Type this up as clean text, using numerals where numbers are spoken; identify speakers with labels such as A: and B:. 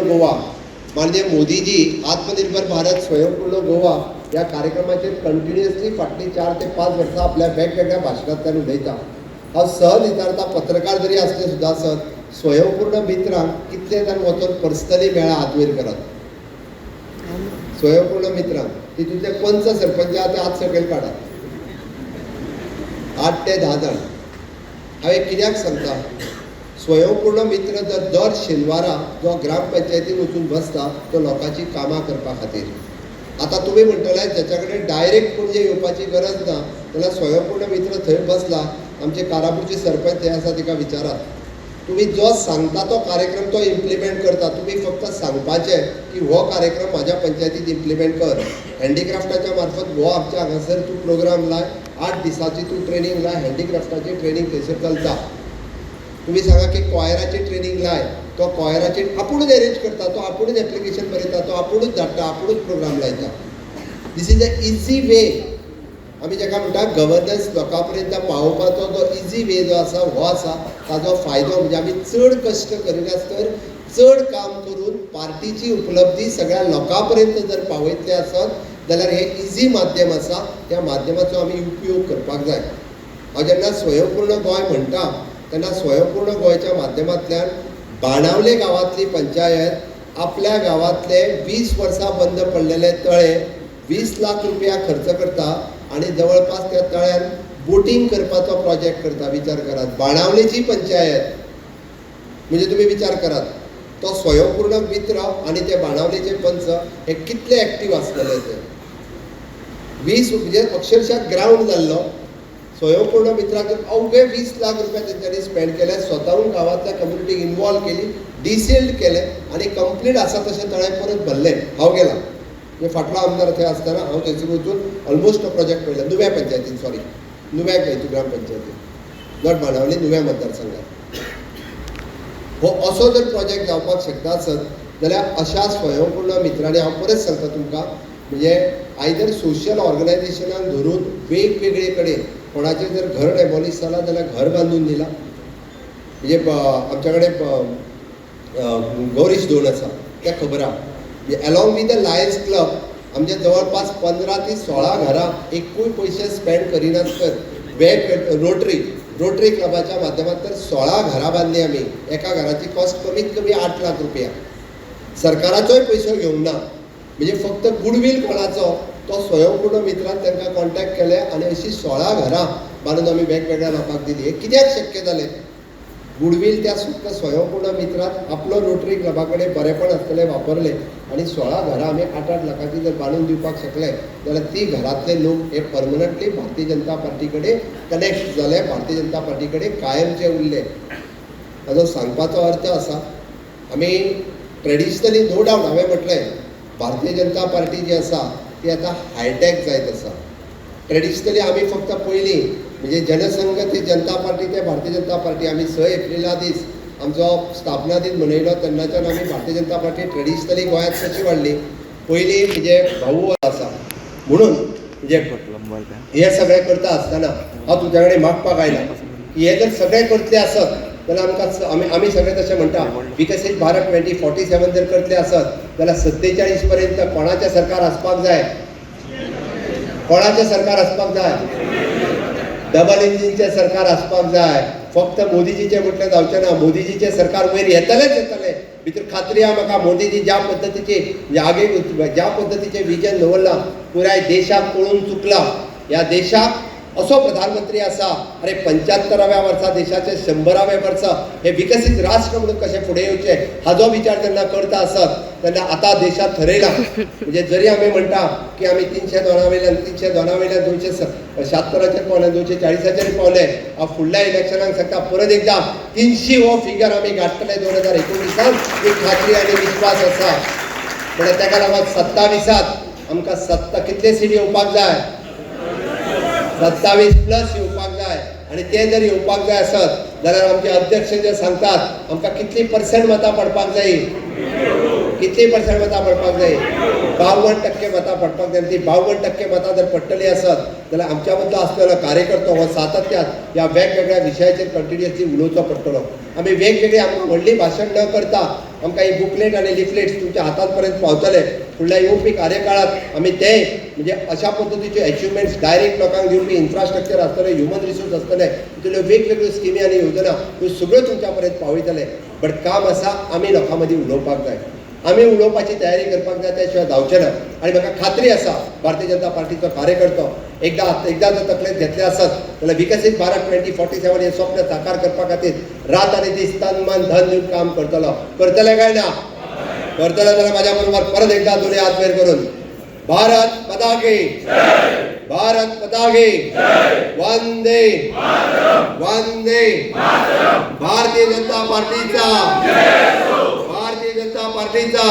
A: गोवा. माननीय मोदीजी आत्मनिर्भर भारत स्वयंपूर्ण गोवा ह्या कार्यक्रमाचेर कंटिन्युअसली फाटलीं 4 ते 5 वर्सां आपल्या वेगवेगळ्या भाशणांतल्यान उलयता. हांव सहज विचारता, पत्रकार जरी आसले सुद्दां आसत, स्वयंपूर्ण मित्रांक कितले जाण वचोन पर्सनली मेळा, हात वयर करात. स्वयंपूर्ण मित्रांक तितूंतले पंच सरपंच आहा ते हात सकयल काडात. 8 ते 10 जाण. हांवें कित्याक सांगता, स्वयंपूर्ण मित्र जर दर शेनवारा जो ग्रामपंचायतीन वचून बसता तो लोकांची कामां करपा खातीर. आतां तुमी म्हणटले, ज्याच्या कडेन डायरेक्ट पणजे येवपाची गरज ना जाल्यार स्वयंपूर्ण मित्र थंय बसला. आमचे कारापूरचे सरपंच थंय आसा, तिका विचारात. तुमी जो सांगता तो कार्यक्रम तो इम्प्लिमेंट करता. तुमी फक्त सांगपाचें की हो कार्यक्रम म्हाज्या पंचायतीत इम्प्लिमेंट कर, हँडीक्राफ्टाच्या मार्फत हो आमच्या हांगासर तूं प्रोग्राम लाय, 8 दिसाची तूं ट्रेनींग लाय. हँडीक्राफ्टाची ट्रेनींग थंयसर चलता. तुमी सांगा की कॉयराची ट्रेनींग लाय, तो कॉयराची आपुणूच एरेंज करता, तो आपुणूच एप्लिकेशन बरयता, तो आपुणूच धाडटा, आपुणूच प्रोग्राम लायता. This is a easy way. आमी जाका म्हणटा गवर्नन्स लोकां पर्यंत पावोवपाचो जो इजी वे जो आसा हो आसा. ताजो फायदो म्हणजे आमी चड कश्ट करिनासतर चड काम करून पार्टीची उपलब्धी सगळ्या लोकां पर्यंत जर पावयतले आसत जाल्यार हें इजी माध्यम आसा. त्या माध्यमाचो आमी उपयोग करपाक जाय. हांव जेन्ना स्वयंपूर्ण गोंय म्हणटा तेन्ना स्वयंपूर्ण गोंयच्या माध्यमांतल्यान बाणावले गांवांतली पंचायत आपल्या गांवांतले 20 वर्सां बंद पडलेले तळे 20 लाख रुपया खर्च करता आनी जवळपास त्या तळ्यान बोटींग करपाचो प्रोजेक्ट करता. विचार करात, बाणावलेची पंचायत म्हणजे तुमी विचार करात, तो स्वयंपूर्ण मित्र आनी ते बाणावलेचे पंच हे कितले एक्टीव आसतले ते. 20 म्हणजे अक्षरशः ग्रावंड जाल्लो. स्वयंपूर्ण मित्राक अवघे 20 लाख रुपया तेंच्यांनी स्पेंड केले. स्वताहून गांवांतल्या कम्युनिटीक इनवॉल्व केली, डिसिल्ड केलें आनी कंप्लीट आसा तशें तळें परत भरलें. हांव गेला, म्हणजे फाटलो आमदार थंय आसतना हांव थंयसर वचून ऑलमोस्ट तो प्रोजेक्ट पळयला. नुव्या पंचायतीन, सॉरी, नुव्या हितून ग्रामपंचायतीन, not Benaulim, नुव्या मतदारसंघात. हो असो जर प्रोजेक्ट जावपाक शकता आसत जाल्यार अशा स्वयंपूर्ण मित्रांनी, हांव परत सांगता तुमकां, म्हणजे आयदर सोशल ऑर्गनायझेशनाक धरून वेगवेगळे कडेन कोणाचें जर घर डेमॉलिश जालां जाल्यार घर बांदून दिलां. म्हणजे आमच्या कडेन गौरीश दोन आसा, तेका खबर आहा. म्हणजे along with the Lions Club आमच्या जवळपास 15 ते 16 घरां एकूय पयशे स्पेंड करिनासतर वेग रोटरी क्लबाच्या माध्यमांत तर 16 घरां बांदली आमी. एका घराची कॉस्ट कमीत कमी 8 लाख रुपया. सरकाराचोय पयसो घेवंक ना. म्हणजे फक्त गुडवील कोणाचो, तो स्वयंपूर्ण मित्रान तांकां कॉन्टेक्ट केले आनी अशीं 16 घरां बांदून आमी वेगवेगळ्या लोकांक दिली. हें कित्याक शक्य जालें? गुडवील त्या फक्त स्वयंपूर्ण मित्रान आपलो रोटरी क्लबा कडेन बरेपण आसतलें, वापरलें आनी 16 घरां आमी 8-8 लाखाची जर बांदून दिवपाक शकले जाल्यार ती घरांतले लोक हे परमनंटली भारतीय जनता पार्टी कडेन कनेक्ट जाले, भारतीय जनता पार्टी कडेन कायमचे उरले. ताजो सांगपाचो अर्थ आसा, आमी ट्रेडिशनली, नो डावट, हांवें म्हटलें, भारतीय जनता पार्टी जी आसा ती आतां हायटॅक जायत आसा. ट्रेडिशनली आमी फक्त पयलीं म्हणजे जनसंघ ती जनता पार्टी ते भारतीय जनता पार्टी. आमी 6 एप्रिला दीस आमचो स्थापना दीन मनयलो, तेन्नाच्यान आमी भारतीय जनता पार्टी ट्रेडिशनली गोंयांत कशी वाडली. पयलीं म्हणजे भाऊ आसा म्हणून म्हणजे हे सगळें करता आसतना हांव तुमच्या कडेन मागपाक आयला की हे जर सगळें करतले आसत जाल्यार आमकां आमी सगळे तशें म्हणटा, विकसीत भारत 2047 जर करतले आसत जाल्यार 47 पर्यंत कोणाचें सरकार आसपाक जाय? कोणाचें सरकार आसपाक जाय? डबल इंजिनचें सरकार आसपाक जाय. फक्त मोदीजीचें म्हटलें जावचें ना. मोदीजीचें सरकार वयर येतलेंच येतलें, भितर खात्री आहा म्हाका. मोदीजी ज्या पद्दतीचे, म्हणजे आगे ज्या पद्दतीचें विजन दवरलां, पुराय देशाक पळोवन चुकला. ह्या देशाक असो प्रधानमंत्री आसा. अरे, 75व्या वर्सा, देशाचे 100व्या वर्सा हे विकसीत राष्ट्र म्हणून कशें फुडें येवचें हाजो विचार जेन्ना करता आसत तेन्ना आतां देशांत थरयलां, म्हणजे जरी आमी म्हणटा की आमी 302 वयल्यान, 302 वयल्यान 276चेर पावले, 240चेर पावले. हांव फुडल्या इलेक्शनाक सांगता, परत एकदां 300 हो फिगर आमी गांठतले 2019त, ही खात्री आनी विश्वास आसा. म्हणल्यार ताका लागून 27त आमकां सत्ता कितले सीट येवपाक जाय? 27 प्लस येवपाक जाय. आनी ते जर येवपाक जाय आसत जाल्यार आमचे अध्यक्ष जे सांगतात, आमकां कितली पर्संट मतां पडपाक जाय? कितली पर्संट मतां पडपाक जाय? 52% मतां पडपाक जाय. ती 52% मतां जर पडटली आसत जाल्यार आमच्या मदलो आसलेलो कार्यकर्तो हो सातत्यान ह्या वेगवेगळ्या विशयाचेर कंटिन्युअसली उलोवचो पडटलो. आमी वेगवेगळी, आमकां व्हडली भाशण न करता आमकां ही बुकलेट आनी लिफलेट्स तुमच्या हातांत पर्यंत पावतले. फुडल्या येवपी कार्यकाळात आमी ते म्हणजे अशा पद्दतीचे अचिवमेंट्स डायरेक्ट लोकांक दिवपी इन्फ्रास्ट्रक्चर आसतलें, ह्युमन रिसोर्स आसतले, तितल्यो वेगवेगळ्यो स्किमी आनी योजना ह्यो सगळ्यो तुमच्या पर्यंत पावयतले. बट काम आसा, आमी लोकां मदीं उलोवपाक जाय, आमी उलोवपाची तयारी करपाक जाय, त्या शिवाय जावचें ना. आनी म्हाका खात्री आसा, भारतीय जनता पार्टीचो कार्यकर्तो एकदां एकदां जर तकलेंत घेतले आसत जाल्यार विकसीत भारत 2047 हें स्वप्न साकार करपा खातीर रात आनी दीस तन मन धन दिवन काम करतलो. करतले काय ना? करतले जाल्यार म्हाज्या बरोबर परत एकदा दोन्ही हात वयर करून भारत माता की, भारत माता की, वंदे वंदे, भारतीय जनता पार्टीचा, भारतीय जनता पार्टीचा.